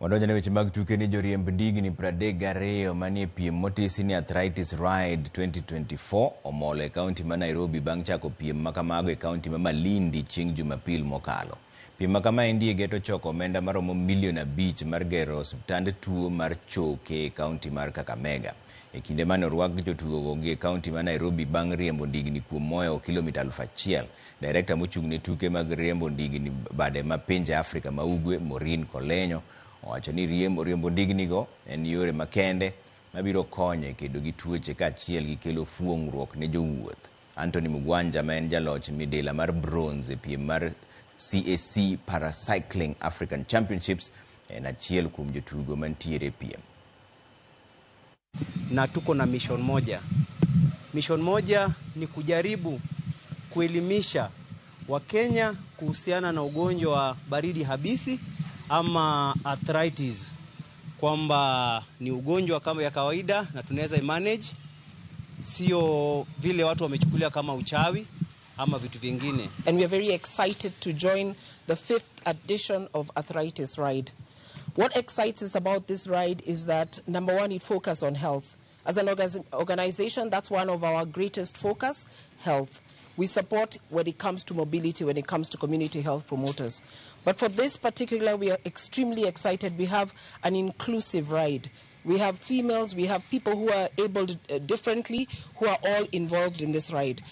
Wadonjo ne weche mag tuke ni joriemb ndigni 32 manie piem motisi ni Arthritis Ride 2024 omolo e kaunti ma Nairobi bang' chako piem ma kamago e kaunti ma Malindi chieng' Jumapil mokalo. Piem ma kamaendi geto choko omenda maromo milion 5 mar gero osiptand tuo mar choke e kaunti mar Kakamega. E kinde mane orwak jotugogo gi e kaunti ma Nairobi bang' riembo ndigni kuom mohewo kilomita 1000, Direkta mochung' ne tuke mag riembo ndigni bade ma pinje Afrika ma Ugwe, Maureen Kolenyo, owacho ni riembo ndignigo en yore makende mabiro konyo e kedo gi tuoche kaachiel gi kelo fuong'ruok ne jowuoth. Anthony Mugwanja ma en jaloch midila mar bronze e piem mar CAC Paracycling African Championships en achiel kuom jotugo mantiere e piem. Na tuko na mission moja. Mission moja ni kujaribu kuelimisha Wakenya kuhusiana na ugonjwa wa baridi habisi ama arthritis, kwamba ni ugonjwa kama ya kawaida na tunaweza manage, sio vile watu wamechukulia kama uchawi ama vitu vingine. And we are very excited to join the fifth edition of Arthritis Ride. What excites us about this ride is that, number one, it focuses on health. As an organization, that's one of our greatest focus, health. We support when it comes to mobility, when it comes to community health promoters. But for this particular, we are extremely excited. We have an inclusive ride. We have females, we have people who are able differently, who are all involved in this ride.